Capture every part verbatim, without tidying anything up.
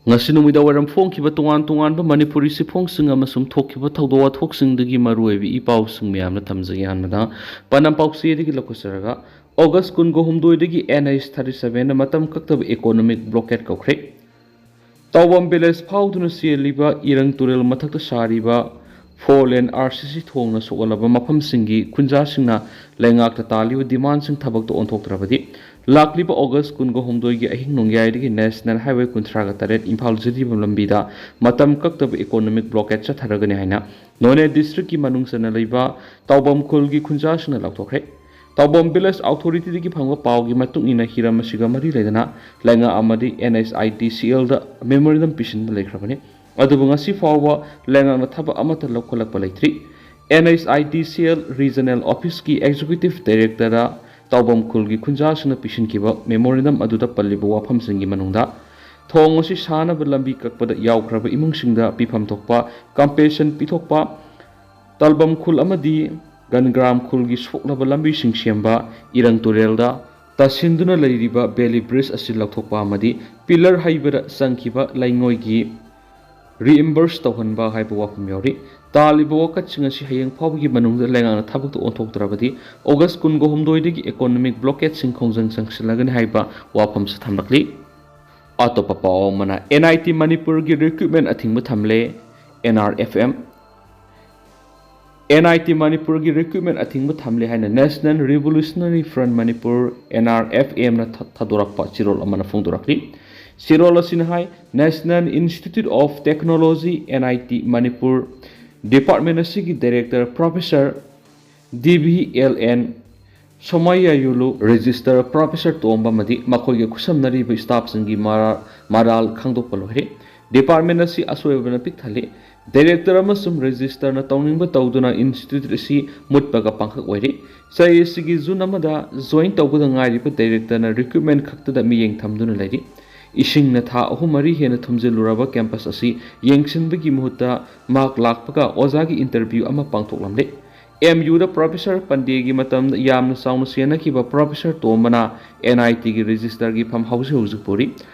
ꯉꯁꯤ ꯅꯨꯃꯤꯗꯥꯡ ꯋꯥꯏꯔꯝ ꯐꯣꯡꯈꯤꯕ ꯇꯣꯉꯥꯟ ꯇꯣꯉꯥꯟꯕ ꯃꯅꯤꯄꯨꯔꯤ ꯆꯦꯐꯣꯡꯁꯤꯡ ꯑꯃꯁꯨꯡ ꯊꯣꯛꯈꯤꯕ ꯊꯧꯗꯣꯛ ꯋꯥꯊꯣꯛꯁꯤꯡꯗꯒꯤ ꯃꯔꯨꯑꯣꯏꯕ ꯏ ꯄꯥꯎꯁꯤꯡ ꯃꯌꯥꯝꯅ ꯊꯝꯖꯒꯦ꯫ ꯑꯍꯥꯟꯕꯗ ꯄꯥꯟꯅꯝ ꯄꯥꯎꯆꯦꯗꯒꯤ ꯂꯧꯈꯠꯆꯔꯒ, ꯑꯣꯒꯁ ꯀꯨꯟꯒ ꯍꯨꯝꯗꯣꯏꯗꯒꯤ ꯑꯦꯟ ꯑꯩꯆ ꯊꯥꯔꯇꯤ ꯁꯚꯦꯟꯗ ꯃꯇꯝ ꯀꯛꯇꯕ ꯏꯀꯣꯅꯣꯃꯤꯛ ꯕ꯭ꯂꯣꯀꯦꯠ ꯀꯧꯈ꯭ꯔꯦ꯫ ꯇꯥꯎꯕꯝ ꯚꯤꯂꯦꯖ ꯐꯥꯎꯗꯨꯅ ꯆꯦꯜꯂꯤꯕ ꯏꯔꯪ ꯇꯨꯔꯦꯜ ꯃꯊꯛꯇ ꯁꯥꯔꯤꯕ ꯐꯣꯔ ꯂꯦꯟ ꯑꯥꯔ ꯁꯤ ꯁꯤ ꯊꯣꯡꯅ ꯁꯣꯛꯍꯜꯂꯕ ꯃꯐꯝꯁꯤꯡꯒꯤ ꯈꯨꯟꯖꯥꯁꯤꯡꯅ ꯂꯩꯉꯥꯛꯇ ꯇꯥꯜꯂꯤꯕ ꯗꯤꯃꯥꯟꯁꯤꯡ ꯊꯕꯛꯇ ꯑꯣꯟꯊꯣꯛꯇ꯭ꯔꯕꯗꯤ, ꯂꯥꯛꯂꯤꯕ ꯑꯣꯒꯁ ꯀꯨꯟꯒ ꯍꯨꯝꯗꯣꯏꯒꯤ ꯑꯍꯤꯡ ꯅꯣꯡꯌꯥꯏꯗꯒꯤ ꯅꯦꯁꯅꯦꯜ ꯍꯥꯏꯋꯦ ꯀꯨꯟꯊ꯭ꯔꯥ ꯇꯔꯦꯠ ꯏꯝꯐꯥꯜ ꯖꯤꯔꯤꯕꯥꯝ ꯂꯝꯕꯤꯗ ꯃꯇꯝ ꯀꯛꯇꯕ ꯏꯀꯣꯅꯣꯃꯤꯛ ꯕ꯭ꯂꯣꯀꯦꯠ ꯆꯠꯊꯔꯒꯅꯤ ꯍꯥꯏꯅ ꯅꯣꯅꯦ ꯗꯤꯁꯇ꯭ꯔꯤꯛꯀꯤ ꯃꯅꯨꯡ ꯆꯟꯅ ꯂꯩꯕ ꯇꯥꯎꯕꯝ ꯈꯨꯜꯒꯤ ꯈꯨꯟꯖꯥꯁꯤꯡꯅ ꯂꯥꯎꯊꯣꯛꯈ꯭ꯔꯦ꯫ ꯇꯥꯎꯕꯝ ꯚꯤꯂꯦꯖ ꯑꯣꯊꯣꯔꯤꯇꯤꯗꯒꯤ ꯐꯪꯕ ꯄꯥꯎꯒꯤ ꯃꯇꯨꯡ ꯏꯟꯅ, ꯍꯤꯔꯝ ꯑꯁꯤꯒ ꯃꯔꯤ ꯂꯩꯅꯅ ꯂꯩꯉꯥꯛ ꯑꯃꯗꯤ ꯑꯦꯟ ꯑꯩꯆ ꯑꯥꯏ ꯗꯤ ꯁꯤ ꯑꯦꯜꯗ ꯃꯦꯃꯣꯔꯦꯟꯗꯝ ꯄꯤꯁꯤꯟꯕ ꯂꯩꯈ꯭ꯔꯕꯅꯤ꯫ ꯑꯗꯨꯕꯨ ꯉꯁꯤ ꯐꯥꯎꯕ ꯂꯩꯉꯥꯛꯅ ꯊꯕꯛ ꯑꯃꯠꯇ ꯂꯧꯈꯠꯂꯛꯄ ꯂꯩꯇ꯭ꯔꯤ꯫ And H I D C L regional ꯑꯣꯐꯤꯁꯀꯤ ꯑꯦꯛꯖꯤꯀ꯭ꯌꯨꯇꯤꯚ ꯗꯥꯏꯔꯦꯛꯇꯔꯗ ꯇꯥꯎꯕꯝ ꯈꯨꯜꯒꯤ ꯈꯨꯟꯖꯥꯁꯤꯡꯅ ꯄꯤꯁꯤꯟꯈꯤꯕ ꯃꯦꯃꯣꯔꯦꯟꯗꯝ ꯑꯗꯨꯗ ꯄꯜꯂꯤꯕ ꯋꯥꯐꯝꯁꯤꯡꯒꯤ ꯃꯅꯨꯡꯗ, ꯊꯣꯡ ꯑꯁꯤ ꯁꯥꯅꯕ ꯂꯝꯕꯤ ꯀꯛꯄꯗ ꯌꯥꯎꯈ꯭ꯔꯕ ꯏꯃꯨꯡꯁꯤꯡꯗ ꯄꯤꯐꯝ ꯊꯣꯛꯄ ꯀꯝꯄꯦꯟꯁꯦꯁꯟ ꯄꯤꯊꯣꯛꯄ, ꯇꯥꯎꯕꯝ ꯈꯨꯜ ꯑꯃꯗꯤ ꯒꯟꯒ꯭ꯔꯥꯝ ꯈꯨꯜꯒꯤ ꯁꯣꯛꯂꯕ ꯂꯝꯕꯤꯁꯤꯡ ꯁꯦꯝꯕ, ꯏꯔꯪ ꯇꯨꯔꯦꯜꯗ ꯇꯥꯁꯤꯟꯗꯨꯅ ꯂꯩꯔꯤꯕ ꯕꯦꯂꯤ ꯕ꯭ꯔꯤꯖ ꯑꯁꯤ ꯂꯧꯊꯣꯛꯄ ꯑꯃꯗꯤ ꯄꯤꯂꯔ ꯍꯩꯕꯗ ꯆꯪꯈꯤꯕ ꯂꯩꯉꯣꯏꯒꯤ ꯔꯤꯏꯝꯕꯔꯁ ꯇꯧꯍꯟꯕ ꯍꯥꯏꯕ ꯋꯥꯐꯝ ꯌꯥꯎꯔꯤ꯫ ꯇꯥꯜꯂꯤꯕ ꯋꯥꯀꯠꯁꯤꯡ ꯑꯁꯤ ꯍꯌꯦꯡ ꯐꯥꯎꯕꯒꯤ ꯃꯅꯨꯡꯗ ꯂꯩꯉꯥꯛꯅ ꯊꯕꯛꯇ ꯑꯣꯟꯊꯣꯛꯇ꯭ꯔꯕꯗꯤ, ꯑꯣꯒꯁ ꯀꯨꯟꯒ ꯍꯨꯝꯗꯣꯏꯗꯒꯤ ꯏꯀꯣꯅꯣꯃꯤꯛ ꯕ꯭ꯂꯣꯀꯦꯠꯁꯤꯡ ꯈꯣꯡꯖꯪ ꯆꯪꯁꯤꯜꯂꯒꯅꯤ ꯍꯥꯏꯕ ꯋꯥꯐꯝꯁꯨ ꯊꯝꯂꯛꯂꯤ꯫ ꯑꯇꯣꯞꯄ ꯄꯥꯎ ꯑꯃꯅ, ꯑꯦꯟ ꯑꯥꯏ ꯇꯤ ꯃꯅꯤꯄꯨꯔꯒꯤ ꯔꯤꯀ꯭ꯔꯨꯠꯃꯦꯟ ꯑꯊꯤꯡꯕ ꯊꯝꯂꯦ꯫ N R F M N I T ꯃꯅꯤꯄꯨꯔꯒꯤ ꯔꯤꯀ꯭ꯔꯨꯠꯃꯦꯟ ꯑꯊꯤꯡꯕ ꯊꯝꯂꯦ ꯍꯥꯏꯅ National Revolutionary Front Manipur, N R F ꯑꯦꯝꯅ ꯊ-, ꯊꯥꯗꯣꯔꯛꯄ ꯆꯦꯔꯣꯜ ꯑꯃꯅ ꯐꯣꯡꯗꯣꯔꯛꯂꯤ꯫ ꯆꯦꯔꯣꯜ ꯑꯁꯤꯅ ꯍꯥꯏ, National Institute of Technology, N I T Manipur department ꯑꯁꯤꯒꯤ director professor D V L N Somayajulu, registrar professor Tomba ꯑꯃꯗꯤ ꯃꯈꯣꯏꯒ ꯈꯨꯠꯁꯝꯅꯔꯤꯕ ꯁ꯭ꯇꯥꯐꯁꯤꯡꯒꯤ ꯃꯔꯥ-, ꯃꯔꯥꯜ ꯈꯪꯗꯣꯛꯄ ꯂꯣꯏꯔꯦ꯫ ꯗꯤꯄꯥꯔꯠꯃꯦꯟ ꯑꯁꯤ ꯑꯁꯣꯏꯕꯅ ꯄꯤꯛ ꯊꯜꯂꯤ꯫ ꯗꯥꯏꯔꯦꯛꯇꯔ ꯑꯃꯁꯨꯡ ꯔꯦꯖꯤꯁꯇꯔꯅ ꯇꯧꯅꯤꯡꯕ ꯇꯧꯗꯨꯅ ꯏꯟꯁꯇꯤꯇ꯭ꯌꯨꯠ ꯑꯁꯤ ꯃꯨꯠꯄꯒ ꯄꯥꯡꯈꯛ ꯑꯣꯏꯔꯤ꯫ ꯆꯍꯤ ꯑꯁꯤꯒꯤ ꯖꯨꯟ ꯑꯃꯗ ꯖꯣꯏꯟ ꯇꯧꯕꯗ ꯉꯥꯏꯔꯤꯕ ꯗꯥꯏꯔꯦꯛꯇꯔꯅ ꯔꯤꯀ꯭ꯔꯨꯠꯃꯦꯟ ꯈꯛꯇꯗ ꯃꯤꯠꯌꯦꯡ ꯊꯝꯗꯨꯅ ꯂꯩꯔꯤ꯫ ꯏꯁꯤꯡꯅ ꯊꯥ ꯑꯍꯨꯝ ꯃꯔꯤ ꯍꯦꯟꯅ ꯊꯨꯝꯖꯤꯜꯂꯨꯔꯕ ꯀꯦꯝꯄꯁ ꯑꯁꯤ ꯌꯦꯡꯁꯤꯟꯕꯒꯤ ꯃꯍꯨꯠꯇ ꯃꯍꯥꯛ ꯂꯥꯛꯄꯒ ꯑꯣꯖꯥꯒꯤ ꯏꯟꯇꯔꯚ꯭ꯌꯨ ꯑꯃ ꯄꯥꯡꯊꯣꯛꯂꯝꯂꯦ꯫ ꯑꯦꯝ ꯌꯨꯗ ꯄ꯭ꯔꯣꯐꯦꯁꯔ ꯄꯟꯗꯦꯒꯤ ꯃꯇꯝꯗ ꯌꯥꯝꯅ ꯆꯥꯎꯅ ꯆꯦꯟꯅꯈꯤꯕ ꯄ꯭ꯔꯣꯐꯦꯁꯔ ꯇꯣꯝꯕꯅ ꯑꯦꯟ ꯑꯥꯏ ꯇꯤꯒꯤ ꯔꯦꯖꯤꯁꯇꯔꯒꯤ ꯐꯝ ꯍꯧꯖꯤꯛ ꯍꯧꯖꯤꯛ ꯄꯨꯔꯤ꯫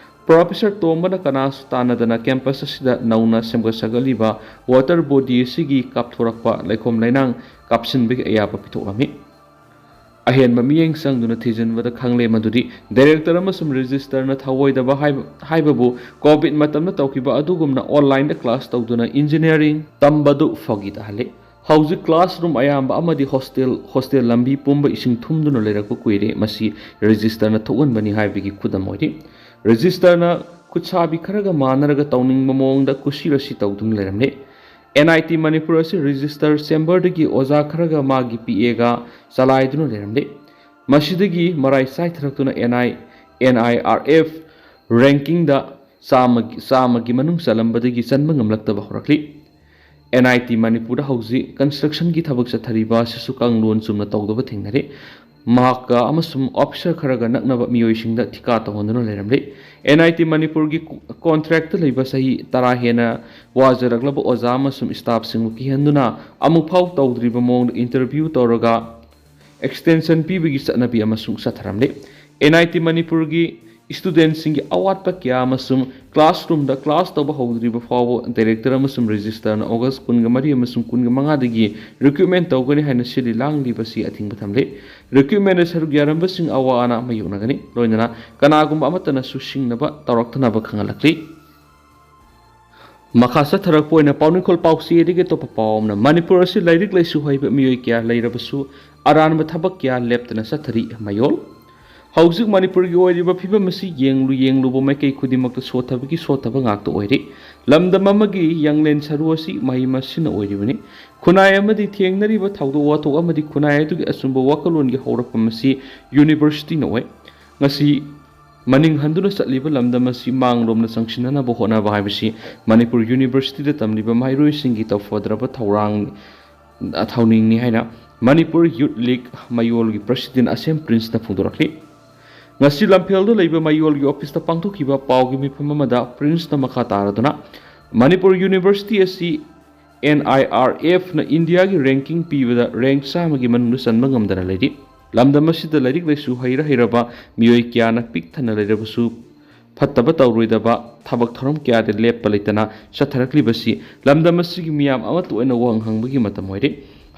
ꯄ꯭ꯔꯣꯐꯦꯁꯔ ꯇꯣꯝꯕꯅ ꯀꯅꯥꯁꯨ ꯇꯥꯟꯅꯗꯅ ꯀꯦꯝꯄꯁ ꯑꯁꯤꯗ ꯅꯧꯅ ꯁꯦꯝꯒꯠ ꯁꯥꯒꯠꯂꯤꯕ ꯋꯥꯇꯔ ꯕꯣꯗꯤ ꯑꯁꯤꯒꯤ ꯀꯥꯞꯊꯣꯔꯛꯄ ꯂꯩꯈꯣꯝ ꯂꯩꯅꯥꯡ ꯀꯥꯞꯁꯤꯟꯕꯒꯤ ꯑꯌꯥꯕ ꯄꯤꯊꯣꯛꯂꯝꯃꯤ꯫ ꯑꯍꯦꯟꯕ ꯃꯤꯠꯌꯦꯡ ꯆꯪꯗꯨꯅ ꯊꯤꯖꯤꯟꯕꯗ ꯈꯪꯂꯦ ꯃꯗꯨꯗꯤ ꯗꯥꯏꯔꯦꯛꯇꯔ ꯑꯃꯁꯨꯡ ꯔꯦꯖꯤꯁꯇꯔꯅ ꯊꯧꯑꯣꯏꯗꯕ ꯍꯥꯏꯕ ꯍꯥꯏꯕꯕꯨ ꯀꯣꯚꯤꯗ ꯃꯇꯝꯗ ꯇꯧꯈꯤꯕ ꯑꯗꯨꯒꯨꯝꯅ ꯑꯣꯟꯂꯥꯏꯟꯗ ꯀ꯭ꯂꯥꯁ ꯇꯧꯗꯨꯅ ꯏꯟꯖꯤꯅꯤꯌꯥꯔꯤꯡ ꯇꯝꯕꯗꯨ ꯐꯥꯒꯤ ꯇꯥꯍꯜꯂꯤ꯫ ꯍꯧꯖꯤꯛ ꯀ꯭ꯂꯥꯁꯔꯨꯝ ꯑꯌꯥꯝꯕ ꯑꯃꯗꯤ ꯍꯣꯁꯇꯦꯜ ꯍꯣꯁꯇꯦꯜ ꯂꯝꯕꯤ ꯄꯨꯝꯕ ꯏꯁꯤꯡ ꯊꯨꯝꯗꯨꯅ ꯂꯩꯔꯛꯄ ꯀꯨꯏꯔꯦ꯫ ꯃꯁꯤ ꯔꯦꯖꯤꯁꯇꯔꯅ ꯊꯣꯛꯍꯟꯕꯅꯤ ꯍꯥꯏꯕꯒꯤ ꯈꯨꯗꯝ ꯑꯣꯏꯔꯤ꯫ ꯔꯦꯖꯤꯁꯇꯔꯅ ꯈꯨꯠꯁꯥꯕꯤ ꯈꯔꯒ ꯃꯥꯟꯅꯔꯒ ꯇꯧꯅꯤꯡꯕ ꯃꯑꯣꯡꯗ ꯀꯨꯁꯤ ꯔꯁꯤ ꯇꯧꯗꯨꯅ ꯂꯩꯔꯝꯂꯦ꯫ ꯑꯦꯟ ꯑꯥꯏ ꯇꯤ ꯃꯅꯤꯄꯨꯔ ꯑꯁꯤ ꯔꯦꯖꯤꯁꯇꯔ ꯆꯦꯝꯕꯔꯗꯒꯤ ꯑꯣꯖꯥ ꯈꯔꯒ ꯃꯥꯒꯤ ꯄꯤ ꯑꯦꯒ ꯆꯂꯥꯏꯗꯨꯅ ꯂꯩꯔꯝꯂꯦ꯫ ꯃꯁꯤꯗꯒꯤ ꯃꯔꯥꯏ ꯆꯥꯏꯊꯔꯛꯇꯨꯅ N I N I R F ꯔꯦꯡꯀꯤꯡꯗ ꯆꯥꯝꯃꯒꯤ ꯆꯥꯝꯃꯒꯤ ꯃꯅꯨꯡ ꯆꯜꯂꯝꯕꯗꯒꯤ ꯆꯟꯕ ꯉꯝꯂꯛꯇꯕ ꯍꯧꯔꯛꯂꯤ꯫ ꯑꯦꯟ ꯑꯥꯏ ꯇꯤ ꯃꯅꯤꯄꯨꯔꯗ ꯍꯧꯖꯤꯛ ꯀꯟꯁꯇ꯭ꯔꯛꯁꯟꯒꯤ ꯊꯕꯛ ꯆꯠꯊꯔꯤꯕ ꯑꯁꯤꯁꯨ ꯀꯥꯡꯂꯣꯟ ꯆꯨꯝꯅ ꯇꯧꯗꯕ ꯊꯦꯡꯅꯔꯦ꯫ ꯃꯍꯥꯛꯀ ꯑꯃꯁꯨꯡ ꯑꯣꯐꯤꯁꯔ ꯈꯔꯒ ꯅꯛꯅꯕ ꯃꯤꯑꯣꯏꯁꯤꯡꯗ ꯊꯤꯀꯥ ꯇꯧꯍꯟꯗꯨꯅ ꯂꯩꯔꯝꯂꯦ꯫ ꯑꯦꯟ ꯑꯥꯏ ꯇꯤ ꯃꯅꯤꯄꯨꯔꯒꯤ ꯀꯣꯟꯇ꯭ꯔꯦꯛꯇ ꯂꯩꯕ ꯆꯍꯤ ꯇꯔꯥ ꯍꯦꯟꯅ ꯋꯥꯖꯔꯛꯂꯕ ꯑꯣꯖꯥ ꯑꯃꯁꯨꯡ ꯁ꯭ꯇꯥꯐꯁꯤꯡꯕꯨ ꯀꯤꯍꯟꯗꯨꯅ ꯑꯃꯨꯛꯐꯥꯎ ꯇꯧꯗ꯭ꯔꯤꯕ ꯃꯑꯣꯡꯗ ꯏꯟꯇꯔꯚ꯭ꯌꯨ ꯇꯧꯔꯒ ꯑꯦꯛꯁꯇꯦꯟꯁꯟ ꯄꯤꯕꯒꯤ ꯆꯠꯅꯕꯤ ꯑꯃꯁꯨ ꯆꯠꯊꯔꯝꯂꯦ꯫ ꯑꯦꯟ ꯑꯥꯏ ꯇꯤ ꯃꯅꯤꯄꯨꯔꯒꯤ ꯁ꯭ꯇꯨꯗꯦꯟꯠꯁꯤꯡꯒꯤ ꯑꯋꯥꯠꯄ ꯀꯌꯥ ꯑꯃꯁꯨꯡ ꯀ꯭ꯂꯥꯁꯔꯨꯝꯗ ꯀ꯭ꯂꯥꯁ ꯇꯧꯕ ꯍꯧꯗ꯭ꯔꯤꯕ ꯐꯥꯎꯕ ꯗꯥꯏꯔꯦꯛꯇꯔ ꯑꯃꯁꯨꯡ ꯔꯦꯖꯤꯁꯇꯔꯅ ꯑꯣꯒꯁ ꯀꯨꯟꯒ ꯃꯔꯤ ꯑꯃꯁꯨꯡ ꯀꯨꯟꯒ ꯃꯉꯥꯗꯒꯤ ꯔꯤꯀ꯭ꯔꯨꯠꯃꯦꯟ ꯇꯧꯒꯅꯤ ꯍꯥꯏꯅ ꯁꯤꯜꯂꯤ ꯂꯥꯡꯂꯤꯕꯁꯤ ꯑꯊꯤꯡꯕ ꯊꯝꯂꯦ꯫ ꯔꯤꯀ꯭ꯔꯨꯠꯃꯦꯟꯗ ꯁꯔꯨꯛ ꯌꯥꯔꯝꯕꯁꯤꯡ ꯑꯋꯥ ꯑꯅꯥ ꯃꯥꯌꯣꯛꯅꯒꯅꯤ꯫ ꯂꯣꯏꯅꯅ ꯀꯅꯥꯒꯨꯝꯕ ꯑꯃꯠꯇꯅꯁꯨ ꯁꯤꯡꯅꯕ ꯇꯧꯔꯛꯇꯅꯕ ꯈꯪꯍꯜꯂꯛꯂꯤ꯫ ꯃꯈꯥ ꯆꯠꯊꯔꯛꯄ ꯑꯣꯏꯅ ꯄꯥꯎꯅꯤꯡꯈꯣꯜ ꯄꯥꯎꯆꯦꯗꯒꯤ ꯑꯇꯣꯞꯄ ꯄꯥꯎ ꯑꯃꯅ, ꯃꯅꯤꯄꯨꯔ ꯑꯁꯤ ꯂꯥꯏꯔꯤꯛ ꯂꯥꯏꯁꯨ ꯍꯩꯕ ꯃꯤꯑꯣꯏ ꯀꯌꯥ ꯂꯩꯔꯕꯁꯨ ꯑꯔꯥꯟꯕ ꯊꯕꯛ ꯀꯌꯥ ꯂꯦꯞꯇꯅ ꯆꯠꯊꯔꯤ꯫ ꯃꯌꯣꯜ꯫ ꯍꯧꯖꯤꯛ ꯃꯅꯤꯄꯨꯔꯒꯤ ꯑꯣꯏꯔꯤꯕ ꯐꯤꯕꯝ ꯑꯁꯤ ꯌꯦꯡꯂꯨ ꯌꯦꯡꯂꯨꯕ ꯃꯥꯏꯀꯩ ꯈꯨꯗꯤꯡꯃꯛꯇ ꯁꯣꯠꯊꯕꯒꯤ ꯁꯣꯠꯊꯕ ꯉꯥꯛꯇ ꯑꯣꯏꯔꯤ꯫ ꯂꯝꯗꯝ ꯑꯃꯒꯤ ꯌꯥꯡꯂꯦꯟ ꯁꯔꯨ ꯑꯁꯤ ꯃꯍꯩ ꯃꯁꯤꯡꯅ ꯑꯣꯏꯔꯤꯕꯅꯤ꯫ ꯈꯨꯟꯅꯥꯏ ꯑꯃꯗꯤ ꯊꯦꯡꯅꯔꯤꯕ ꯊꯧꯗꯣꯛ ꯋꯥꯊꯣꯛ ꯑꯃꯗꯤ ꯈꯨꯟꯅꯥꯏ ꯑꯗꯨꯒꯤ ꯑꯆꯨꯝꯕ ꯋꯥꯈꯜꯂꯣꯟꯒꯤ ꯍꯧꯔꯛꯐꯝ ꯑꯁꯤ ꯌꯨꯅꯤꯚꯔꯁꯤꯇꯤꯅ ꯑꯣꯏ꯫ ꯉꯁꯤ ꯃꯅꯤꯡ ꯍꯟꯗꯨꯅ ꯆꯠꯂꯤꯕ ꯂꯝꯗꯝ ꯑꯁꯤ ꯃꯥꯡꯂꯣꯝꯗ ꯆꯪꯁꯤꯟꯅꯅꯕ ꯍꯣꯠꯅꯕ ꯍꯥꯏꯕꯁꯤ ꯃꯅꯤꯄꯨꯔ ꯌꯨꯅꯤꯚꯔꯁꯤꯇꯤꯗ ꯇꯝꯂꯤꯕ ꯃꯍꯩꯔꯣꯏꯁꯤꯡꯒꯤ ꯇꯧꯐꯗ꯭ꯔꯕ ꯊꯧꯔꯥꯡ, ꯊꯧꯅꯤꯡꯅꯤ ꯍꯥꯏꯅ ꯃꯅꯤꯄꯨꯔ ꯌꯨꯠ ꯂꯤꯒ ꯃꯌꯣꯜꯒꯤ ꯄ꯭ꯔꯁꯤꯗꯦꯟ ꯑꯁꯦꯝ ꯄ꯭ꯔꯤꯟꯁꯅ ꯐꯣꯡꯗꯣꯔꯛꯂꯤ꯫ ꯉꯁꯤ ꯂꯝꯐꯦꯜꯗ ꯂꯩꯕ ꯃꯌꯣꯜꯒꯤ ꯑꯣꯐꯤꯁꯇ ꯄꯥꯡꯊꯣꯛꯈꯤꯕ ꯄꯥꯎꯒꯤ ꯃꯤꯐꯝ ꯑꯃꯗ ꯄ꯭ꯔꯤꯟꯁꯅ ꯃꯈꯥ ꯇꯥꯔꯗꯨꯅ, ꯃꯅꯤꯄꯨꯔ ꯌꯨꯅꯤꯚꯔꯁꯤꯇꯤ ꯑꯁꯤ ꯑꯦꯟ ꯑꯥꯏ ꯑꯥꯔ ꯑꯦꯐꯅ ꯏꯟꯗꯤꯌꯥꯒꯤ ꯔꯦꯡꯀꯤꯡ ꯄꯤꯕꯗ ꯔꯦꯡꯛ ꯆꯥꯝꯃꯒꯤ ꯃꯅꯨꯡꯗ ꯆꯟꯕ ꯉꯝꯗꯅ ꯂꯩꯔꯤ꯫ ꯂꯝꯗꯝ ꯑꯁꯤꯗ ꯂꯥꯏꯔꯤꯛ ꯂꯥꯏꯁꯨ ꯍꯩꯔ ꯍꯩꯔꯕ ꯃꯤꯑꯣꯏ ꯀꯌꯥꯅ ꯄꯤꯛ ꯊꯟꯅ ꯂꯩꯔꯕꯁꯨ, ꯐꯠꯇꯕ ꯇꯧꯔꯣꯏꯗꯕ ꯊꯕꯛ ꯊꯧꯔꯝ ꯀꯌꯥꯗ ꯂꯦꯞꯄ ꯂꯩꯇꯅ ꯆꯠꯊꯔꯛꯂꯤꯕꯁꯤ ꯂꯝꯗꯝ ꯑꯁꯤꯒꯤ ꯃꯤꯌꯥꯝ ꯑꯃꯠꯇ ꯑꯣꯏꯅ ꯋꯥꯍꯪ ꯍꯪꯕꯒꯤ ꯃꯇꯝ ꯑꯣꯏꯔꯦ꯫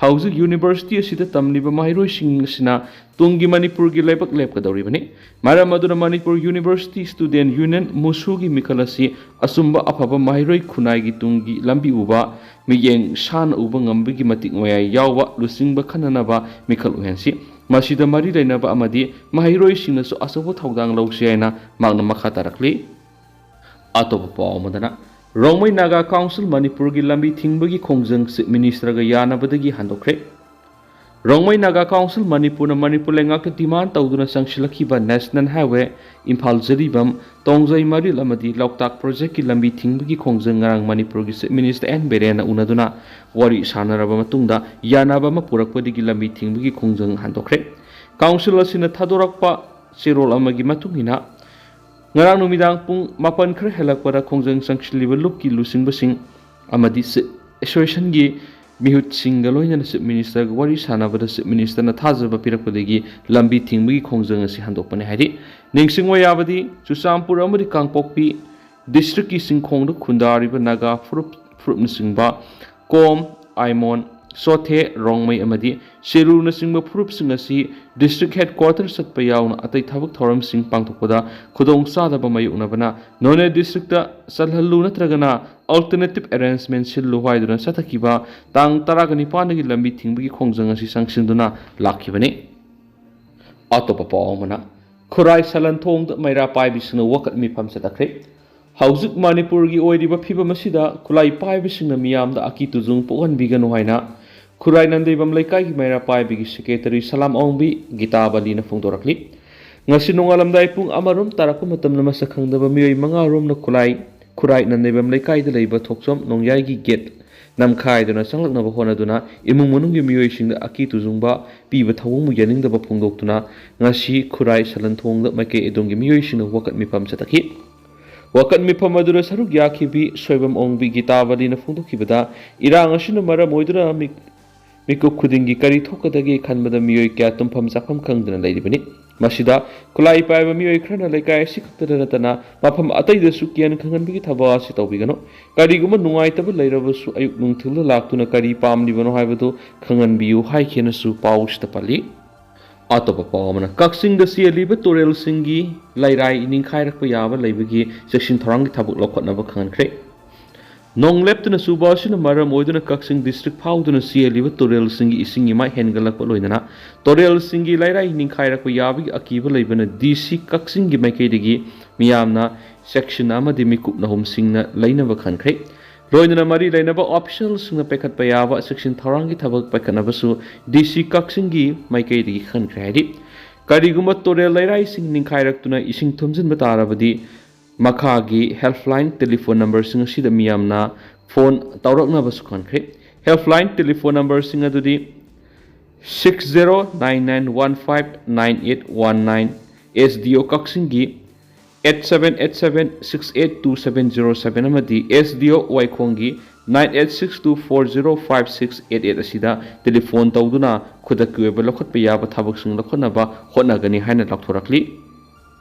ꯍꯧꯖꯤꯛ ꯌꯨꯅꯤꯚꯔꯁꯤꯇꯤ ꯑꯁꯤꯗ ꯇꯝꯂꯤꯕ ꯃꯍꯩꯔꯣꯏꯁꯤꯡ ꯑꯁꯤꯅ ꯇꯨꯡꯒꯤ ꯃꯅꯤꯄꯨꯔꯒꯤ ꯂꯩꯕꯥꯛ ꯂꯦꯞꯀꯗꯧꯔꯤꯕꯅꯤ꯫ ꯃꯔꯝ ꯑꯗꯨꯅ ꯃꯅꯤꯄꯨꯔ ꯌꯨꯅꯤꯚꯔꯁꯤꯇꯤ ꯁ꯭ꯇꯨꯗꯦꯟꯠ ꯌꯨꯅꯤꯌꯟ, ꯃꯨꯁꯨꯒꯤ ꯃꯤꯈꯜ ꯑꯁꯤ ꯑꯆꯨꯝꯕ ꯑꯐꯕ ꯃꯍꯩꯔꯣꯏ ꯈꯨꯟꯅꯥꯏꯒꯤ ꯇꯨꯡꯒꯤ ꯂꯝꯕꯤ ꯎꯕ, ꯃꯤꯠꯌꯦꯡ ꯁꯥꯟꯅ ꯎꯕ ꯉꯝꯕꯒꯤ ꯃꯇꯤꯛ ꯃꯌꯥꯏ ꯌꯥꯎꯕ ꯂꯨꯆꯤꯡꯕ ꯈꯟꯅꯅꯕ ꯃꯤꯈꯜ ꯑꯣꯏꯍꯟꯁꯤ꯫ ꯃꯁꯤꯗ ꯃꯔꯤ ꯂꯩꯅꯕ ꯑꯃꯗꯤ ꯃꯍꯩꯔꯣꯏꯁꯤꯡꯅꯁꯨ ꯑꯆꯧꯕ ꯊꯧꯗꯥꯡ ꯂꯧꯁꯤ ꯍꯥꯏꯅ ꯃꯍꯥꯛꯅ ꯃꯈꯥ ꯇꯥꯔꯛꯂꯤ꯫ ꯑꯇꯣꯞꯄ ꯄꯥꯎ ꯑꯃꯗꯅ, ꯔꯣꯡꯃꯩ ꯅꯥꯒꯥ ꯀꯥꯎꯟꯁꯤꯜ ꯃꯅꯤꯄꯨꯔꯒꯤ ꯂꯝꯕꯤ ꯊꯤꯡꯕꯒꯤ ꯈꯣꯡꯖꯪ ꯆꯤꯐ ꯃꯤꯅꯤꯁꯇꯔꯒ ꯌꯥꯅꯕꯗꯒꯤ ꯍꯟꯗꯣꯛꯈ꯭ꯔꯦ꯫ ꯔꯣꯡꯃꯩ ꯅꯥꯒꯥ ꯀꯥꯎꯟꯁꯤꯜ ꯃꯅꯤꯄꯨꯔꯅ ꯃꯅꯤꯄꯨꯔ ꯂꯩꯉꯥꯛꯇ ꯗꯤꯃꯥꯟ ꯇꯧꯗꯨꯅ ꯆꯪꯁꯤꯜꯂꯛꯈꯤꯕ ꯅꯦꯁꯅꯦꯜ ꯍꯥꯏꯋꯦ ꯏꯝꯐꯥꯜ ꯖꯤꯔꯤꯕꯥꯝ ꯇꯣꯡꯖꯩ ꯃꯔꯤꯜ ꯑꯃꯗꯤ ꯂꯣꯛꯇꯥꯛ ꯄ꯭ꯔꯣꯖꯦꯛꯀꯤ ꯂꯝꯕꯤ ꯊꯤꯡꯕꯒꯤ ꯈꯣꯡꯖꯪ ꯉꯔꯥꯡ ꯃꯅꯤꯄꯨꯔꯒꯤ ꯆꯤꯐ ꯃꯤꯅꯤꯁꯇꯔ ꯑꯦꯟ ꯕꯤꯔꯦꯟꯅ ꯎꯅꯗꯨꯅ ꯋꯥꯔꯤ ꯁꯥꯟꯅꯔꯕ ꯃꯇꯨꯡꯗ ꯌꯥꯅꯕ ꯑꯃ ꯄꯨꯔꯛꯄꯗꯒꯤ ꯂꯝꯕꯤ ꯊꯤꯡꯕꯒꯤ ꯈꯣꯡꯖꯪ ꯍꯟꯗꯣꯛꯈ꯭ꯔꯦ꯫ ꯀꯥꯎꯟꯁꯤꯜ ꯑꯁꯤꯅ ꯊꯥꯗꯣꯔꯛꯄ ꯆꯦꯔꯣꯜ ꯑꯃꯒꯤ ꯃꯇꯨꯡ ꯏꯟꯅ, ꯉꯔꯥꯡ ꯅꯨꯃꯤꯗꯥꯡ ꯄꯨꯡ ꯃꯥꯄꯟ ꯈꯔ ꯍꯦꯜꯂꯛꯄꯗ ꯈꯣꯡꯖꯪ ꯆꯪꯁꯤꯜꯂꯤꯕ ꯂꯨꯞꯀꯤ ꯂꯨꯆꯤꯡꯕꯁꯤꯡ ꯑꯃꯗꯤ ꯆꯤꯐ ꯑꯦꯁꯣꯁꯤꯌꯦꯁꯟꯒꯤ ꯃꯤꯍꯨꯠꯁꯤꯡꯒ ꯂꯣꯏꯅꯅ ꯆꯤꯐ ꯃꯤꯅꯤꯁꯇꯔꯒ ꯋꯥꯔꯤ ꯁꯥꯟꯅꯕꯗ ꯆꯤꯐ ꯃꯤꯅꯤꯁꯇꯔꯅ ꯊꯥꯖꯕ ꯄꯤꯔꯛꯄꯗꯒꯤ ꯂꯝꯕꯤ ꯊꯤꯡꯕꯒꯤ ꯈꯣꯡꯖꯪ ꯑꯁꯤ ꯍꯟꯗꯣꯛꯄꯅꯤ ꯍꯥꯏꯔꯤ꯫ ꯅꯤꯡꯁꯤꯡꯕ ꯌꯥꯕꯗꯤ, ꯆꯨꯔꯆꯥꯟꯄꯨꯔ ꯑꯃꯗꯤ ꯀꯥꯡꯄꯣꯛꯄꯤ ꯗꯤꯁꯇ꯭ꯔꯤꯛꯀꯤ ꯆꯤꯡꯈꯣꯡꯗ ꯈꯨꯟꯗꯥꯔꯤꯕ ꯅꯥꯒꯥ ꯐꯨꯔꯨꯞ, ꯐꯨꯔꯨꯞꯅꯆꯤꯡꯕ ꯀꯣꯝ, ꯑꯥꯏꯃꯣꯟ, ꯆꯣꯊꯦ, ꯔꯣꯡꯃꯩ ꯑꯃꯗꯤ ꯆꯦꯔꯨꯅꯆꯤꯡꯕ ꯐꯨꯔꯨꯞꯁꯤꯡ ꯑꯁꯤ ꯗꯤꯁꯇ꯭ꯔꯤꯛ ꯍꯦꯗꯀ꯭ꯋꯥꯇꯔ ꯆꯠꯄ ꯌꯥꯎꯅ ꯑꯇꯩ ꯊꯕꯛ ꯊꯧꯔꯝꯁꯤꯡ ꯄꯥꯡꯊꯣꯛꯄꯗ ꯈꯨꯗꯣꯡꯆꯥꯗꯕ ꯃꯥꯌꯣꯛꯅꯕꯅ ꯅꯣꯅꯦ ꯗꯤꯁꯇ꯭ꯔꯤꯛꯇ ꯆꯠꯍꯜꯂꯨ ꯅꯠꯇ꯭ꯔꯒꯅ ꯑꯜꯇꯔꯅꯦꯇꯤꯚ ꯑꯦꯔꯦꯟꯖꯃꯦꯟ ꯁꯤꯜꯂꯨ ꯍꯥꯏꯗꯨꯅ ꯆꯠꯊꯈꯤꯕ ꯇꯥꯡ ꯇꯔꯥꯒ ꯅꯤꯄꯥꯟꯗꯒꯤ ꯂꯝꯕꯤ ꯊꯤꯡꯕꯒꯤ ꯈꯣꯡꯖꯪ ꯑꯁꯤ ꯆꯪꯁꯤꯟꯗꯨꯅ ꯂꯥꯛꯈꯤꯕꯅꯤ꯫ ꯑꯇꯣꯞꯄ ꯄꯥꯎ ꯑꯃꯅ, ꯈꯨꯔꯥꯏ ꯁꯂꯟꯊꯣꯡꯗ ꯃꯩꯔꯥ ꯄꯥꯏꯕꯤꯁꯤꯡꯅ ꯋꯥꯀꯠ ꯃꯤꯐꯝ ꯆꯠꯊꯈ꯭ꯔꯦ꯫ ꯍꯧꯖꯤꯛ ꯃꯅꯤꯄꯨꯔꯒꯤ ꯑꯣꯏꯔꯤꯕ ꯐꯤꯕꯝ ꯑꯁꯤꯗ ꯈꯨꯠꯂꯥꯏ ꯄꯥꯏꯕꯁꯤꯡꯅ ꯃꯤꯌꯥꯝꯗ ꯑꯀꯤ ꯇꯨꯖꯨꯡ ꯄꯣꯛꯍꯟꯕꯤꯒꯅꯨ ꯍꯥꯏꯅ ꯈꯨꯔꯥꯏ ꯅꯟꯗꯩꯕꯝ ꯂꯩꯀꯥꯏꯒꯤ ꯃꯩꯔꯥ ꯄꯥꯏꯕꯒꯤ ꯁꯦꯀ꯭ꯔꯦꯇꯔꯤ ꯁꯂꯥꯝ ꯑꯋꯣꯡꯕꯤ ꯒꯤꯇꯥꯕꯂꯤꯅ ꯐꯣꯡꯗꯣꯔꯛꯂꯤ꯫ ꯉꯁꯤ ꯅꯣꯡꯉꯥꯜꯂꯝꯗꯥꯏ ꯄꯨꯡ ꯑꯃꯔꯣꯝ ꯇꯥꯔꯛꯄ ꯃꯇꯝꯗ ꯃꯁꯛ ꯈꯪꯗꯕ ꯃꯤꯑꯣꯏ ꯃꯉꯥꯔꯣꯝꯅ ꯈꯨꯂꯥꯏ, ꯈꯨꯔꯥꯏ ꯅꯟꯗꯩꯕꯝ ꯂꯩꯀꯥꯏꯗ ꯂꯩꯕ ꯊꯣꯛꯆꯣꯝ ꯅꯣꯡꯌꯥꯏꯒꯤ ꯒꯦꯠ ꯅꯝꯈꯥꯏꯗꯨꯅ ꯆꯪꯂꯛꯅꯕ ꯍꯣꯠꯅꯗꯨꯅ ꯏꯃꯨꯡ ꯃꯅꯨꯡꯒꯤ ꯃꯤꯑꯣꯏꯁꯤꯡꯗ ꯑꯀꯤ ꯇꯨꯖꯨꯡꯕ ꯄꯤꯕ ꯊꯧꯑꯣꯡꯕꯨ ꯌꯥꯅꯤꯡꯗꯕ ꯐꯣꯡꯗꯣꯛꯇꯨꯅ ꯉꯁꯤ ꯈꯨꯔꯥꯏ ꯁꯂꯟꯊꯣꯡꯗ ꯃꯥꯏꯀꯩ ꯑꯗꯣꯝꯒꯤ ꯃꯤꯑꯣꯏꯁꯤꯡꯅ ꯋꯥꯀꯠ ꯃꯤꯐꯝ ꯆꯠꯊꯈꯤ꯫ ꯋꯥꯀꯠ ꯃꯤꯐꯝ ꯑꯗꯨꯗ ꯁꯔꯨꯛ ꯌꯥꯈꯤꯕꯤ ꯁꯣꯏꯕꯝ ꯑꯣꯡꯕꯤ ꯒꯤꯇꯥꯕꯂꯤꯅ ꯐꯣꯡꯗꯣꯛꯈꯤꯕꯗ, ꯏꯔꯥꯡ ꯑꯁꯤꯅ ꯃꯔꯝ ꯑꯣꯏꯗꯨꯅ ꯃꯤ-, ꯃꯤꯀꯨꯞ ꯈꯨꯗꯤꯡꯒꯤ ꯀꯔꯤ ꯊꯣꯛꯀꯗꯒꯦ ꯈꯟꯕꯗ ꯃꯤꯑꯣꯏ ꯀꯌꯥ ꯇꯨꯝꯐꯝ ꯆꯥꯐꯝ ꯈꯪꯗꯅ ꯂꯩꯔꯤꯕꯅꯤ꯫ ꯃꯁꯤꯗ ꯈꯨꯠꯂꯥꯏ ꯄꯥꯏꯕ ꯃꯤꯑꯣꯏ ꯈꯔꯅ ꯂꯩꯀꯥꯏ ꯑꯁꯤ ꯈꯛꯇꯗ ꯅꯠꯇꯅ ꯃꯐꯝ ꯑꯇꯩꯗꯁꯨ ꯀꯤꯌꯟ ꯈꯪꯍꯟꯕꯒꯤ ꯊꯕꯛ ꯑꯁꯤ ꯇꯧꯕꯤꯒꯅꯨ꯫ ꯀꯔꯤꯒꯨꯝꯕ ꯅꯨꯡꯉꯥꯏꯇꯕ ꯂꯩꯔꯕꯁꯨ ꯑꯌꯨꯛ ꯅꯨꯡꯊꯤꯜꯗ ꯂꯥꯛꯇꯨꯅ ꯀꯔꯤ ꯄꯥꯝꯂꯤꯕꯅꯣ ꯍꯥꯏꯕꯗꯨ ꯈꯪꯍꯟꯕꯤꯌꯨ ꯍꯥꯏꯈꯤꯅꯁꯨ ꯄꯥꯎꯁꯤꯗ ꯄꯜꯂꯤ꯫ ꯑꯇꯣꯞꯄ ꯄꯥꯎ ꯑꯃꯅ, ꯀꯛꯆꯤꯡꯗ ꯆꯦꯜꯂꯤꯕ ꯇꯨꯔꯦꯜꯁꯤꯡꯒꯤ ꯂꯩꯔꯥꯏ ꯅꯤꯡꯈꯥꯏꯔꯛꯄ ꯌꯥꯕ ꯂꯩꯕꯒꯤ ꯆꯦꯛꯁꯤꯟ ꯊꯧꯔꯥꯡꯒꯤ ꯊꯕꯛ ꯂꯧꯈꯠꯅꯕ ꯈꯪꯍꯟꯈ꯭ꯔꯦ꯫ ꯅꯣꯡ ꯂꯦꯞꯇꯅ ꯆꯨꯕ ꯑꯁꯤꯅ ꯃꯔꯝ ꯑꯣꯏꯗꯨꯅ ꯀꯛꯆꯤꯡ ꯗꯤꯁꯇ꯭ꯔꯤꯛ ꯐꯥꯎꯗꯨꯅ ꯆꯦꯜꯂꯤꯕ ꯇꯨꯔꯦꯜꯁꯤꯡꯒꯤ ꯏꯁꯤꯡ ꯏꯃꯥꯏ ꯍꯦꯟꯒꯠꯂꯛꯄ ꯂꯣꯏꯅꯅ ꯇꯨꯔꯦꯜꯁꯤꯡꯒꯤ ꯂꯩꯔꯥꯏ ꯅꯤꯡꯈꯥꯏꯔꯛꯄ ꯌꯥꯕꯒꯤ ꯑꯀꯤꯕ ꯂꯩꯕꯅ ꯗꯤ ꯁꯤ ꯀꯛꯆꯤꯡꯒꯤ ꯃꯥꯏꯀꯩꯗꯒꯤ ꯃꯤꯌꯥꯝꯅ ꯆꯦꯛꯁꯤꯟ ꯑꯃꯗꯤ ꯃꯤꯀꯨꯞꯅ ꯍꯨꯝꯁꯤꯡꯅ ꯂꯩꯅꯕ ꯈꯟꯈ꯭ꯔꯦ꯫ ꯂꯣꯏꯅꯅ ꯃꯔꯤ ꯂꯩꯅꯕ ꯑꯣꯐꯤꯁꯤꯌꯦꯜꯁꯤꯡꯅ ꯄꯥꯏꯈꯠꯄ ꯌꯥꯕ ꯆꯦꯛꯁꯤꯟ ꯊꯧꯔꯥꯡꯒꯤ ꯊꯕꯛ ꯄꯥꯏꯈꯠꯅꯕꯁꯨ ꯗꯤ ꯁꯤ ꯀꯛꯆꯤꯡꯒꯤ ꯃꯥꯏꯀꯩꯗꯒꯤ ꯈꯟꯈ꯭ꯔꯦ ꯍꯥꯏꯔꯤ꯫ ꯀꯔꯤꯒꯨꯝꯕ ꯇꯨꯔꯦꯜ ꯂꯩꯔꯥꯏꯁꯤꯡ ꯅꯤꯡꯈꯥꯏꯔꯛꯇꯨꯅ ꯏꯁꯤꯡ ꯊꯨꯝꯖꯤꯟꯕ ꯇꯥꯔꯕꯗꯤ ꯃꯈꯥꯒꯤ ꯍꯦꯜꯞꯂꯥꯏꯟ ꯇꯦꯂꯤꯐꯣꯟ ꯅꯝꯕꯔꯁꯤꯡ ꯑꯁꯤꯗ ꯃꯤꯌꯥꯝꯅ ꯐꯣꯟ ꯇꯧꯔꯛꯅꯕꯁꯨ ꯈꯟꯈ꯭ꯔꯦ꯫ ꯍꯦꯜꯞꯂꯥꯏꯟ ꯇꯦꯂꯤꯐꯣꯟ ꯅꯝꯕꯔꯁꯤꯡ ꯑꯗꯨꯗꯤ six zero nine nine one five nine eight one nine, S D ꯑꯣ ꯀꯛꯆꯤꯡꯒꯤ eight seven eight seven six eight two seven zero seven ꯑꯃꯗꯤ ꯑꯦꯁ ꯗꯤ ꯑꯣ ꯋꯥꯏꯈꯣꯡꯒꯤ nine eight six two four zero five six eight eight ꯑꯁꯤꯗ telephone ꯇꯧꯗꯨꯅ ꯈꯨꯗꯛꯀꯤ ꯑꯣꯏꯕ ꯂꯧꯈꯠꯄ ꯌꯥꯕ ꯊꯕꯛꯁꯤꯡ ꯂꯧꯈꯠꯅꯕ ꯍꯣꯠꯅꯒꯅꯤ ꯍꯥꯏꯅ ꯂꯥꯎꯊꯣꯔꯛꯂꯤ꯫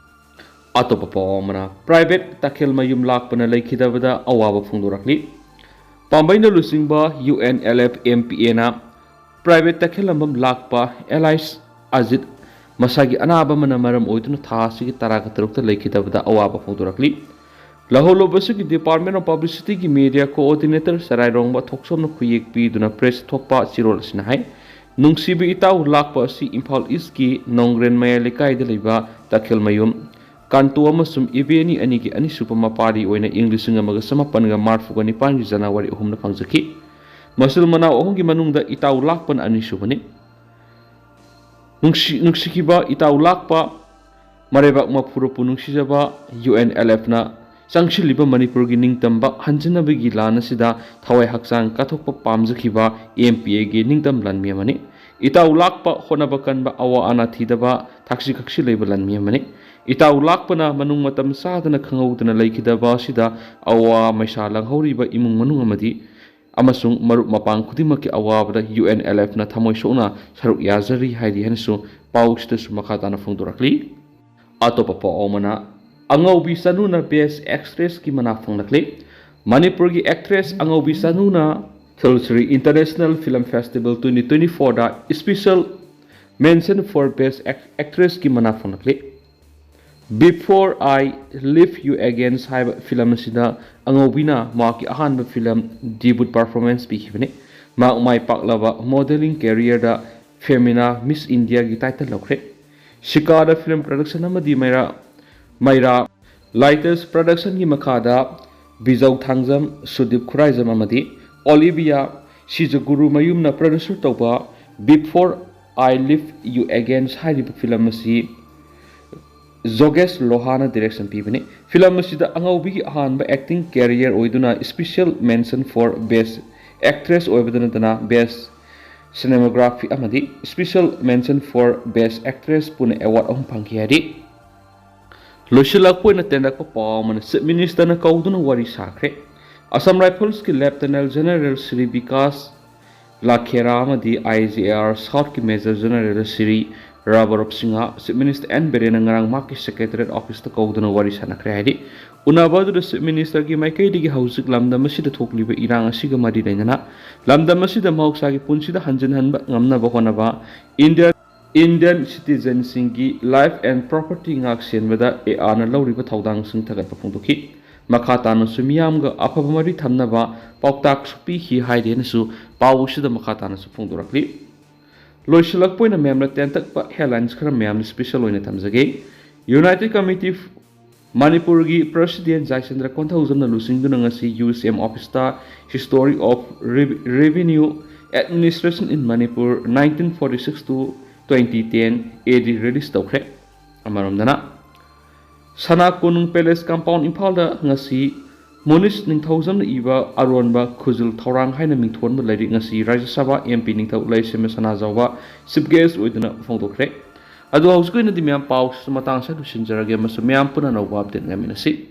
ꯑꯇꯣꯞꯄ ꯄꯥꯎ ꯑꯃꯅ, ꯄ꯭ꯔꯥꯏꯚꯦꯠ ꯇꯈꯦꯜ ꯃꯌꯨꯝ ꯂꯥꯛꯄꯅ ꯂꯩꯈꯤꯗꯕꯗ ꯑꯋꯥꯕ ꯐꯣꯡꯗꯣꯔꯛꯂꯤ꯫ ꯄꯥꯝꯕꯩꯅ ꯂꯨꯆꯤꯡꯕ U N L F M P ꯑꯦꯅ ꯄ꯭ꯔꯥꯏꯚꯦꯠ ꯇꯈꯦꯜ ꯑꯃꯝ ꯂꯥꯛꯄ ꯑꯦꯂꯥꯏꯁ ꯑꯖꯤꯠ ꯃꯁꯥꯒꯤ ꯑꯅꯥꯕ ꯑꯃꯅ ꯃꯔꯝ ꯑꯣꯏꯗꯨꯅ ꯊꯥ ꯑꯁꯤꯒꯤ ꯇꯔꯥꯒ ꯇꯔꯨꯛꯇ ꯂꯩꯈꯤꯗꯕꯗ ꯑꯋꯥꯕ ꯐꯣꯡꯗꯣꯔꯛꯂꯤ꯫ ꯂꯧꯍꯧꯂꯨꯕꯁꯤꯒꯤ Department of Publicityꯒꯤ media coordinator ꯆꯔꯥꯏꯔꯣꯡꯕ ꯊꯣꯛꯆꯣꯝꯅ ꯈꯨꯌꯦꯛ ꯄꯤꯗꯨꯅ press ꯊꯣꯛꯄ ꯆꯦꯔꯣꯜ ꯑꯁꯤꯅ ꯍꯥꯏ, ꯅꯨꯡꯁꯤꯕ ꯏꯇꯥꯎ ꯂꯥꯛꯄ ꯑꯁꯤ ꯏꯝꯐꯥꯜ ꯏꯁꯀꯤ ꯅꯣꯡꯒ꯭ꯔꯦꯟ ꯃꯌꯥꯏ ꯂꯩꯀꯥꯏꯗ ꯂꯩꯕ ꯇꯈꯦꯜꯃꯌꯨꯝ ꯀꯥꯟꯇꯣ ꯑꯃꯁꯨꯡ ꯏꯕꯦꯅꯤ ꯑꯅꯤꯒꯤ ꯑꯅꯤꯁꯨꯕ ꯃꯄꯥꯔꯤ ꯑꯣꯏꯅ ꯏꯪ ꯂꯤꯁꯤꯡ ꯑꯃꯒ ꯆꯃꯥꯄꯟꯒ ꯃꯔꯐꯨꯒ ꯅꯤꯄꯥꯟꯒꯤ ꯖꯅꯋꯥꯔꯤ ꯑꯍꯨꯝꯗ ꯐꯪꯖꯈꯤ꯫ ꯃꯆꯤꯜ ꯃꯅꯥꯎ ꯑꯍꯨꯝꯒꯤ ꯃꯅꯨꯡꯗ ꯏꯇꯥꯎ ꯂꯥꯛꯄꯅ ꯑꯅꯤꯁꯨꯕꯅꯤ꯫ ꯅꯨꯡꯁꯤ-, ꯅꯨꯡꯁꯤꯈꯤꯕ ꯏꯇꯥꯎ ꯂꯥꯛꯄ, ꯃꯔꯩꯕꯥꯛ ꯃꯄꯨꯔꯞꯄꯨ ꯅꯨꯡꯁꯤꯖꯕ ꯌꯨ ꯑꯦꯟ ꯑꯦꯜ ꯑꯦꯐꯅ ꯆꯪꯁꯤꯜꯂꯤꯕ ꯃꯅꯤꯄꯨꯔꯒꯤ ꯅꯤꯡꯇꯝꯕ ꯍꯟꯖꯤꯟꯅꯕꯒꯤ ꯂꯥꯟ ꯑꯁꯤꯗ ꯊꯋꯥꯏ ꯍꯛꯆꯥꯡ ꯀꯠꯊꯣꯛꯄ ꯄꯥꯝꯖꯈꯤꯕ ꯑꯦꯝ ꯄꯤ ꯑꯦꯒꯤ ꯅꯤꯡꯇꯝ ꯂꯥꯟꯃꯤ ꯑꯃꯅꯤ꯫ ꯏꯇꯥꯎ ꯂꯥꯛꯄ ꯍꯣꯠꯅꯕ ꯀꯟꯕ, ꯑꯋꯥ ꯑꯅꯥ ꯊꯤꯗꯕ, ꯊꯛꯁꯤ ꯈꯛꯁꯤ ꯂꯩꯕ ꯂꯥꯟꯃꯤ ꯑꯃꯅꯤ꯫ ꯏꯇꯥꯎ ꯂꯥꯛꯄꯅ ꯃꯅꯨꯡ ꯃꯇꯝ ꯆꯥꯗꯅ ꯈꯪꯍꯧꯗꯅ ꯂꯩꯈꯤꯗꯕ ꯑꯁꯤꯗ ꯑꯋꯥ ꯃꯩꯁꯥ ꯂꯥꯡꯍꯧꯔꯤꯕ ꯏꯃꯨꯡ ꯃꯅꯨꯡ ꯑꯃꯗꯤ ꯑꯃꯁꯨꯡ ꯃꯔꯨꯞ ꯃꯄꯥꯡ ꯈꯨꯗꯤꯡꯃꯛꯀꯤ ꯑꯋꯥꯕꯗ ꯌꯨ ꯑꯦꯟ ꯑꯦꯜ ꯑꯦꯐꯅ ꯊꯃꯣꯏ ꯁꯣꯛꯅ ꯁꯔꯨꯛ ꯌꯥꯖꯔꯤ ꯍꯥꯏꯔꯤ ꯍꯥꯏꯅꯁꯨ ꯄꯥꯎꯁꯤꯗꯁꯨ ꯃꯈꯥ ꯇꯥꯅ ꯐꯣꯡꯗꯣꯔꯛꯂꯤ꯫ ꯑꯇꯣꯞꯄ ꯄꯥꯎ ꯑꯃꯅ, ꯑꯉꯧꯕꯤ ꯁꯅꯨꯅ Best Actressꯀꯤ ꯃꯅꯥ ꯐꯪꯂꯛꯂꯤ꯫ ꯃꯅꯤꯄꯨꯔꯒꯤ actress ꯑꯉꯧꯕꯤ ꯁꯅꯨꯅ Khelshri International Film Festival twenty twenty-fourꯗ Special Mention for Best Ac- Actressꯀꯤ ꯃꯅꯥ ꯐꯪꯂꯛꯂꯤ꯫ Before I Leave You Again ꯍꯥꯏꯕ ꯐꯤꯂꯝ ꯑꯁꯤꯗ ꯑꯉꯧꯕꯤꯅ ꯃꯍꯥꯛꯀꯤ ꯑꯍꯥꯟꯕ ꯐꯤꯂꯝ debut performance ꯄꯤꯈꯤꯕꯅꯤ꯫ ꯃꯍꯥꯛ ꯃꯥꯏ ꯄꯥꯛꯂꯕ modelling careerꯗ Femina Miss Indiaꯒꯤ title ꯂꯧꯈ꯭ꯔꯦ꯫ ꯁꯤꯀꯥꯗ film production ꯑꯃꯗꯤ ꯃꯩꯔꯥ ꯃꯩꯔꯥ Lighters Productionꯒꯤ ꯃꯈꯥꯗ ꯕꯤꯖꯧ ꯊꯥꯡꯖꯝ, ꯁꯨꯗꯤꯞ ꯈꯨꯔꯥꯏꯖꯝ ꯑꯃꯗꯤ Olivia ꯁꯤꯖꯒꯨꯔꯨ ꯃꯌꯨꯝꯅ producer ꯇꯧꯕ Before I Leave You Again ꯍꯥꯏꯔꯤꯕ ꯐꯤꯂꯝ ꯑꯁꯤ ꯖꯣꯒꯦꯁ ꯂꯣꯍꯥꯅ direction ꯄꯤꯕꯅꯤ꯫ ꯐꯤꯂꯝ ꯑꯁꯤꯗ ꯑꯉꯧꯕꯤꯒꯤ ꯑꯍꯥꯟꯕ acting career ꯑꯣꯏꯗꯨꯅ Special Mention for Best Actress ꯑꯣꯏꯕꯗ ꯅꯠꯇꯅ Best Cinematography ꯑꯃꯗꯤ Special Mention for Best Actress ꯄꯨꯟꯅ award ꯑꯍꯨꯝ ꯐꯪꯈꯤ ꯍꯥꯏꯔꯤ꯫ ꯂꯣꯏꯁꯤꯜꯂꯛꯄ ꯑꯣꯏꯅ ꯇꯦꯟꯔꯛꯄ ꯄꯥꯎ ꯑꯃꯅ Chief Ministerꯅ ꯀꯧꯗꯨꯅ ꯋꯥꯔꯤ ꯁꯥꯈ꯭ꯔꯦ꯫ Assam Riflesꯀꯤ Lieutenant General Shri Vikas ꯂꯥꯈꯦꯔꯥ ꯑꯃꯗꯤ I G R Southꯀꯤ Major General Shri Ravrop Singh Chief Minister N ꯕꯤꯔꯦꯟꯅ ꯉꯔꯥꯡ ꯃꯍꯥꯛꯀꯤ Secretariat officeꯇ ꯀꯧꯗꯨꯅ ꯋꯥꯔꯤ ꯁꯥꯟꯅꯈ꯭ꯔꯦ ꯍꯥꯏꯔꯤ꯫ ꯎꯅꯕ ꯑꯗꯨꯗ Chief Ministerꯒꯤ ꯃꯥꯏꯀꯩꯗꯒꯤ ꯍꯧꯖꯤꯛ ꯂꯝꯗꯝ ꯑꯁꯤꯗ ꯊꯣꯛꯂꯤꯕ ꯏꯔꯥꯡ ꯑꯁꯤꯒ ꯃꯔꯤ ꯂꯩꯅꯅ ꯂꯝꯗꯝ ꯑꯁꯤꯗ ꯃꯍꯧꯁꯥꯒꯤ ꯄꯨꯟꯁꯤꯗ ꯍꯟꯖꯤꯟꯍꯟꯕ ꯉꯝꯅꯕ ꯍꯣꯠꯅꯕ Indian Indian citizenꯁꯤꯡꯒꯤ life and property ꯉꯥꯛ ꯁꯦꯟꯕꯗ ꯑꯦ ꯑꯥꯔꯅ ꯂꯧꯔꯤꯕ ꯊꯧꯗꯥꯡꯁꯤꯡ ꯊꯥꯒꯠꯄ ꯐꯣꯡꯗꯣꯛꯈꯤ꯫ ꯃꯈꯥ ꯇꯥꯅꯁꯨ ꯃꯤꯌꯥꯝꯒ ꯑꯐꯕ ꯃꯔꯤ ꯊꯝꯅꯕ ꯄꯥꯎꯇꯥꯛꯁꯨ ꯄꯤꯈꯤ ꯍꯥꯏꯗꯦꯅꯁꯨ ꯄꯥꯎ ꯑꯁꯤꯗ ꯃꯈꯥ ꯇꯥꯅꯁꯨ ꯐꯣꯡꯗꯣꯔꯛꯂꯤ꯫ ꯂꯣꯏꯁꯤꯜꯂꯛꯄ ꯑꯣꯏꯅ ꯃꯌꯥꯝꯅ ꯇꯦꯟꯇꯛꯄ headlines ꯈꯔ ꯃꯌꯥꯝꯅ special ꯑꯣꯏꯅ ꯊꯝꯖꯒꯦ꯫ United Committee ꯃꯅꯤꯄꯨꯔꯒꯤ President ꯖꯥꯏꯁꯟꯗ꯭ꯔ ꯀꯣꯟꯊꯧꯖꯝꯅ ꯂꯨꯆꯤꯡꯗꯨꯅ ꯉꯁꯤ U C M officeꯇ History of Rev- Revenue Administration in Manipur nineteen forty-six to twenty ten A D release ꯇꯧꯈ꯭ꯔꯦ꯫ ꯑꯃꯔꯣꯝꯗꯅ, ꯁꯅꯥ ꯀꯣꯅꯨꯡ Palace Compound ꯏꯝꯐꯥꯜꯗ ꯉꯁꯤ ꯃꯣꯅꯤꯁ ꯅꯤꯡꯊꯧꯖꯝꯅ ꯏꯕ ꯑꯔꯣꯟꯕ ꯈꯨꯖꯤꯜ ꯊꯧꯔꯥꯡ ꯍꯥꯏꯅ ꯃꯤꯡꯊꯣꯟꯕ ꯂꯥꯏꯔꯤꯛ ꯉꯁꯤ ꯔꯥꯖ꯭ꯌ ꯁꯚꯥ M P ꯅꯤꯡꯊꯧ ꯂꯩꯁꯦꯝꯕ ꯁꯅꯥꯖꯥꯎꯕ Chief Guest ꯑꯣꯏꯗꯨꯅ ꯐꯣꯡꯗꯣꯛꯈ꯭ꯔꯦ꯫ ꯑꯗꯨ ꯍꯧꯖꯤꯛꯀꯤ ꯑꯣꯏꯅꯗꯤ ꯃꯌꯥꯝ ꯄꯥꯎꯁꯤꯁꯨ ꯃꯇꯥꯡ ꯑꯁꯤꯗ ꯂꯣꯏꯁꯤꯟꯖꯔꯒꯦ ꯑꯃꯁꯨꯡ ꯃꯌꯥꯝ ꯄꯨꯟꯅ ꯑꯅꯧꯕ update ꯉꯥꯏꯃꯤꯟꯅꯁꯤ꯫